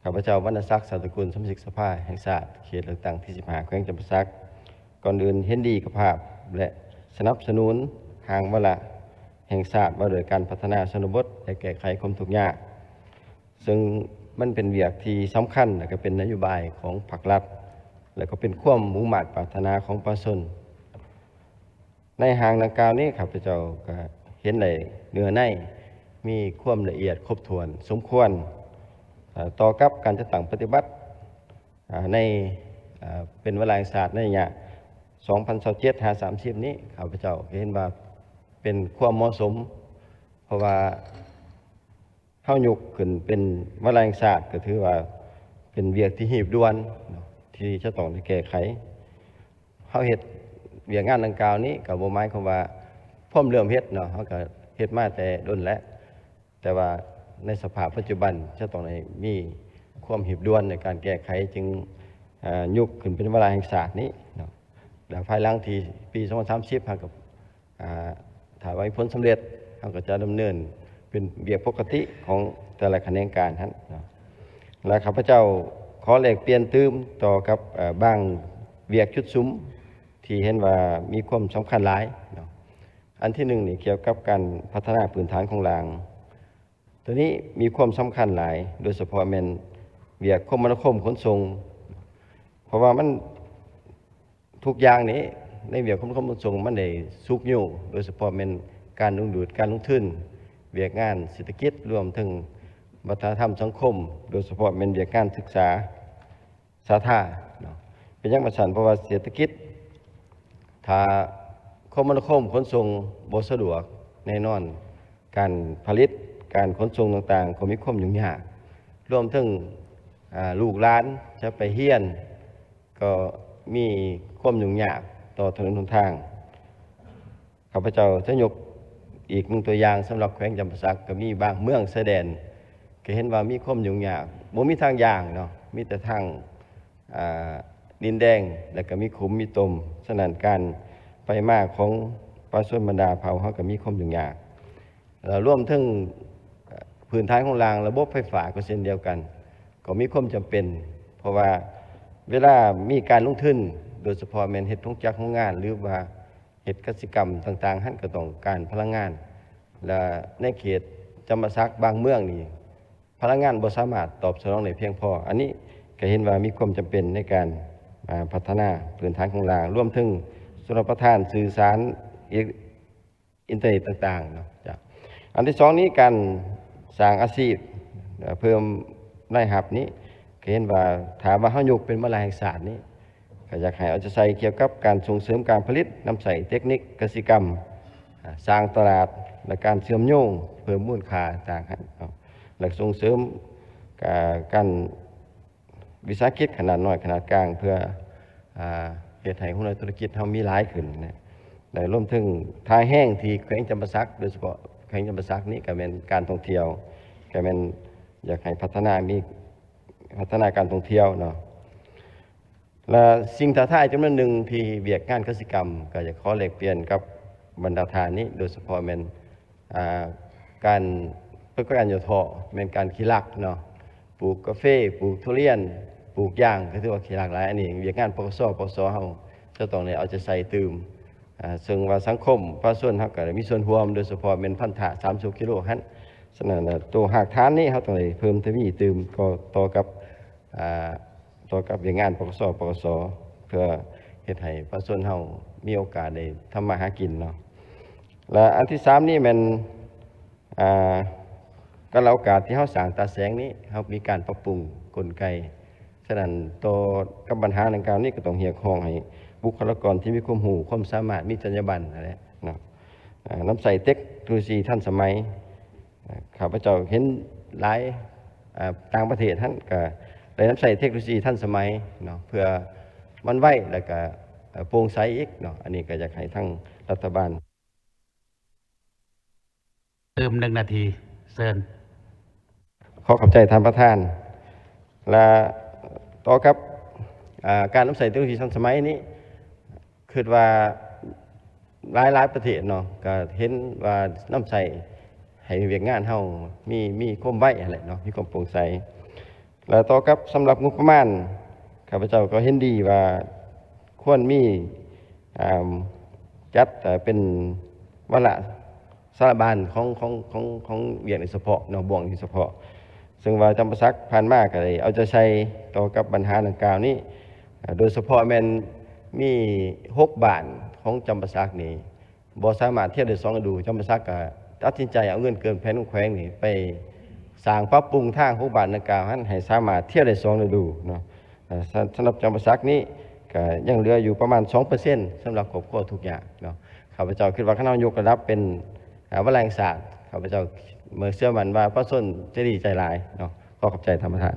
ຂ້າພະເຈົ້າ ວັນນະສັກ ສາວຕະກູນ ສະມາຊິກສະພາແຫ່ງຊາດ ເຂດເລືອກຕັ້ງທີສິບຫ້າ ແຂວງຈຳປາສັກ ກ່ອນອື່ນເຫັນດີກັບພາບ ແລະ ສະໜັບສະໜູນຮ່າງວາລະແຫ່ງຊາດວ່າດ້ວຍການພັດທະນາຊົນນະບົດ ແລະ ແກ້ໄຂຄວາມທຸກຍາກ ເຊິ່ງມັນເປັນວຽກທີ່ສຳຄັນ ແລະ ກໍເປັນນະໂຍບາຍຂອງພັກລັດ ແລະ ກໍເປັນຄວາມມຸ່ງມາດປາດຖະໜາຂອງປະຊາຊົນ. ໃນຮ່າງດັ່ງກ່າວນີ້ ຂ້າພະເຈົ້າກໍເຫັນໄດ້ເນື້ອໃນ ມີຄວາມລະອຽດຄົບຖ້ວນສົມຄວນ ເອີ່ ຕໍ່ກັບການຈັດຕັ້ງປະຕິບັດ ອາ ໃນ ເປັນວາລະແຫ່ງຊາດໃນໄລຍະສອງພັນຊາວເຈັດຫາສາມສິບນີ້ ຂ້າພະເຈົ້າກໍເຫັນວ່າເປັນຄວາມເໝາະສົມ ເພາະວ່າເຮົາຍົກຂຶ້ນເປັນວາລະແຫ່ງຊາດ ກໍຖືວ່າເປັນວຽກທີ່ຮີບດ່ວນເນາະ ທີ່ຈະຕ້ອງໄດ້ແກ້ໄຂ. ເຮົາເຮັດວຽກງານດັ່ງກ່າວນີ້ ກໍບໍ່ໝາຍຄວາມວ່າພ້ອມເລີ່ມເຮັດເນາະ ເຮົາກໍເຮັດມາແຕ່ດົນແລ້ວ ແຕ່ວ່າໃນສະພາບປັດຈຸບັນຈະຕ້ອງໄດ້ມີຄວາມຮີບດ່ວນໃນການແກ້ໄຂ ຈຶ່ງ ອາ ຍົກຂຶ້ນເປັນວາລະແຫ່ງຊາດນີ້ເນາະ ແລ້ວພາຍຫຼັງທີ່ປີສອງພັນສາມສິບ ເຮົາກໍ ອາ ຖ້າວ່າມີຜົນສຳເລັດ ເຮົາກໍຈະດຳເນີນເປັນວຽກປົກກະຕິຂອງແຕ່ລະຂະແໜງການຫັ້ນເນາະ ແລະ ຂ້າພະເຈົ້າຂໍແລກປ່ຽນຕື່ມຕໍ່ກັບ ເອີ່ ບາງວຽກຈຸດສຸມ ທີ່ເຫັນວ່າມີຄວາມສຳຄັນຫຼາຍເນາະ. ອັນທີໜຶ່ງນີ້ ກ່ຽວກັບການພັດທະນາພື້ນຖານໂຄງລ່າງ ໂຕນີ້ມີຄວາມສຳຄັນຫຼາຍ ໂດຍສະເພາະແມ່ນວຽກຄົມມະນາຄົມຂົນສົ່ງ ເພາະວ່າມັນ ທຸກຢ່າງນີ້ ໃນວຽກຄົມມະນາຄົມຂົນສົ່ງມັນໄດ້ຊຸກຍູ້ ໂດຍສະເພາະແມ່ນການດຶງດູດການລົງທຶນ, ວຽກງານເສດຖະກິດ, ລວມເຖິງວັດທະນະທຳສັງຄົມ, ໂດຍສະເພາະແມ່ນວຽກງານສຶກສາສາທາເນາະ. ເປັນຫຍັງວ່າຊັ້ນ? ເພາະວ່າເສດຖະກິດ ຖ້າຄົມມະນາຄົມຂົນສົ່ງບໍ່ສະດວກ, ແນ່ນອນ ການຜະລິດ, ການຂົນສົ່ງຕ່າງໆ ກໍມີຄວາມຫຍຸ້ງຍາກ, ລວມເຖິງ ອາ ລູກຫຼານຈະໄປຮຽນ ກໍມີຄວາມຫຍຸ້ງຍາກຕໍ່ຖະໜົນຫົນທາງ. ຂ້າພະເຈົ້າຈະຍົກອີກໜຶ່ງຕົວຢ່າງ ສຳລັບແຂວງຈຳປາສັກ ກໍມີບາງເມືອງຊາຍແດນ ກໍເຫັນວ່າມີຄວາມຫຍຸ້ງຍາກ, ບໍ່ມີທາງຍ່າງເນາະ, ມີແຕ່ທາງ ອາ ດິນແດງ ແລ້ວກໍມີຂຸມມີຕົມ. ສະນັ້ນ ການໄປມາຂອງປະຊາຊົນບັນດາເຜົ່າເຮົາກໍມີຄວາມຫຍຸ້ງຍາກ. ແລ້ວລວມເຖິງ ເອີ່ ພື້ນຖານໂຄງລ່າງລະບົບໄຟຟ້າກໍເຊັ່ນດຽວກັນ ກໍມີຄວາມຈຳເປັນ ເພາະວ່າເວລາມີການລົງທຶນ ໂດຍສະເພາະແມ່ນເຮັດໂຮງຈັກໂຮງງານ ຫຼືວ່າເຮັດກະສິກຳຕ່າງໆ ຫັ້ນກໍຕ້ອງການພະລັງງານ ແລະ ໃນເຂດຈຳປາສັກບາງເມືອງນີ້ ພະລັງງານບໍ່ສາມາດຕອບສະໜອງໄດ້ພຽງພໍ. ອັນນີ້ກໍເຫັນວ່າມີຄວາມຈຳເປັນໃນການ ອາ ພັດທະນາພື້ນຖານໂຄງລ່າງ ລວມເຖິງຊົນລະປະທານສື່ສານ ອິນເຕີເນັດຕ່າງໆເນາະ. ເຈົ້າ ອັນທີສອງນີ້ ການສ້າງອາຊີບ ເອີ່ ເພີ່ມລາຍຮັບນີ້ ກໍເຫັນວ່າ ຖ້າວ່າເຮົາຍົກເປັນວາລະແຫ່ງຊາດນີ້ ກໍຢາກໃຫ້ເອົາໃຈໃສ່ກ່ຽວກັບການສົ່ງເສີມການຜະລິດ ນຳໃຊ້ເຕັກນິກກະສິກຳ ອາ ສ້າງຕະຫຼາດ ແລະ ການເຊື່ອມໂຍງເພີ່ມມູນຄ່າຕ່າງໆເນາະ ແລະ ສົ່ງເສີມ ກາ ການ ວິສາຫະກິດຂະໜາດນ້ອຍຂະໜາດກາງ ເພື່ອ ອາ ເຮັດໃຫ້ຫົວໜ່ວຍທຸລະກິດເຮົາມີຫຼາຍຂຶ້ນນະ ແລະ ລວມເຖິງທ່າແຮງທີ່ແຂວງຈຳປາສັກ ໂດຍສະເພາະແຂວງຈຳປາສັກນີ້ກໍແມ່ນການທ່ອງທ່ຽວ ກໍແມ່ນຢາກໃຫ້ພັດທະນາ ມີພັດທະນາການທ່ອງທ່ຽວເນາະ. ແລະ ສິ່ງທ້າທາຍຈຳນວນໜຶ່ງທີ່ວຽກງານກະສິກຳ ກໍຢາກຂໍແລກປ່ຽນກັບບັນດາທ່ານນີ້ ໂດຍສະເພາະແມ່ນ ອາ ການ ປະກອບການຫຍໍ້ທໍ້ ແມ່ນການຂີ້ລັກເນາະ, ປູກກາເຟ, ປູກທຸລຽນ, ປູກຢາງ ກໍຖືວ່າຂີ້ລັກຫຼາຍ. ອັນນີ້ວຽກງານ ປກສ ປກສ ເຮົາຈະຕ້ອງໄດ້ເອົາໃຈໃສ່ຕື່ມ ອາ ເຊິ່ງວ່າສັງຄົມປະຊາຊົນເຮົາກໍໄດ້ມີສ່ວນຮ່ວມ ໂດຍສະເພາະແມ່ນພັນທະສາມສິບກິໂລຫັ້ນ. ສະນັ້ນ ໂຕຮາກຖານນີ້ເຮົາຕ້ອງໄດ້ເພີ່ມທະວີຕື່ມ ກໍຕໍ່ກັບ ອາ ຕໍ່ກັບວຽກງານ ປກສ ປກສ ເພື່ອເຮັດໃຫ້ປະຊາຊົນເຮົາມີໂອກາດໄດ້ທຳມາຫາກິນເນາະ. ແລະ ອັນທີສາມນີ້ແມ່ນ ອາ ກາລະໂອກາດທີ່ເຮົາສ້າງຕາແສງນີ້ ເຮົາມີການປັບປຸງກົນໄກ. ສະນັ້ນ ຕໍ່ກັບບັນຫາດັ່ງກ່າວນີ້ ກໍຕ້ອງຮຽກຮ້ອງໃຫ້ບຸກຄະລາກອນທີ່ມີຄວາມຮູ້ຄວາມສາມາດ ມີຈັນຍາບັນຫັ້ນແຫຼະເນາະ ອາ ນຳໃຊ້ເຕັກໂນໂລຊີທັນສະໄໝ. ຂ້າພະເຈົ້າເຫັນຫຼາຍ ອາ ຕ່າງປະເທດຫັ້ນກໍໄດ້ນຳໃຊ້ເຕັກໂນໂລຊີທັນສະໄໝເນາະ ເພື່ອມັນໄວ ແລ້ວກໍ ອາ ໂປ່ງໃສອີກເນາະ. ອັນນີ້ກໍຢາກໃຫ້ທາງລັດຖະບານ ຕື່ມໜຶ່ງນາທີ ເຊີນ. ຂໍຂອບໃຈທ່ານປະທານ ແລະ ຕໍ່ກັບ ອາ ການນຳໃຊ້ເຕັກໂນໂລຊີທັນສະໄໝນີ້ ຄິດວ່າ ຫຼາຍໆປະເທດເນາະ ກໍເຫັນວ່ານຳໃຊ້ໃຫ້ວຽກງານເຮົາມີ ມີຄວາມໄວຫັ້ນແຫຼະເນາະ ມີຄວາມໂປ່ງໃສ. ແລະຕໍ່ກັບສຳລັບງົບປະມານ ຂ້າພະເຈົ້າກໍເຫັນດີວ່າຄວນມີ ອ່າ ຈັດເປັນວາລະສາລະບານຂອງ ຂອງ ຂອງ ຂອງວຽກນີ້ສະເພາະເນາະ ບ່ວງນີ້ສະເພາະ ເຊິ່ງວ່າຈຳປາສັກຜ່ານມາກໍໄດ້ເອົາໃຈໃສ່ຕໍ່ກັບບັນຫາດັ່ງກ່າວນີ້ ໂດຍສະເພາະແມ່ນມີຫົກບ້ານຂອງຈຳປາສັກນີ້ ບໍ່ສາມາດທ່ຽວໄດ້ສອງລະດູ ຈຳປາສັກກໍຕັດສິນໃຈເອົາເງິນເກີນແຜນຂອງແຂວງນີ້ໄປສ້າງປັບປຸງທາງຫົກບ້ານດັ່ງກ່າວຫັ້ນໃຫ້ສາມາດທ່ຽວໄດ້ສອງລະດູເນາະ. ເອີ່ ສ- ສຳລັບຈຳປາສັກນີ້ກໍຍັງເຫຼືອຢູ່ປະມານສອງເປີເຊັນ ສຳລັບຄອບຄົວທຸກຍາກເນາະ. ຂ້າພະເຈົ້າຄິດວ່າຄັນເຮົາຍົກລະດັບເປັນ ເອີ່ ວາລະແຫ່ງຊາດ ຂ້າພະເຈົ້າເຊື່ອໝັ້ນວ່າປະຊາຊົນໃຈດີໃຈຫຼາຍເນາະ. ຂໍຂອບໃຈທ່ານປະທານ.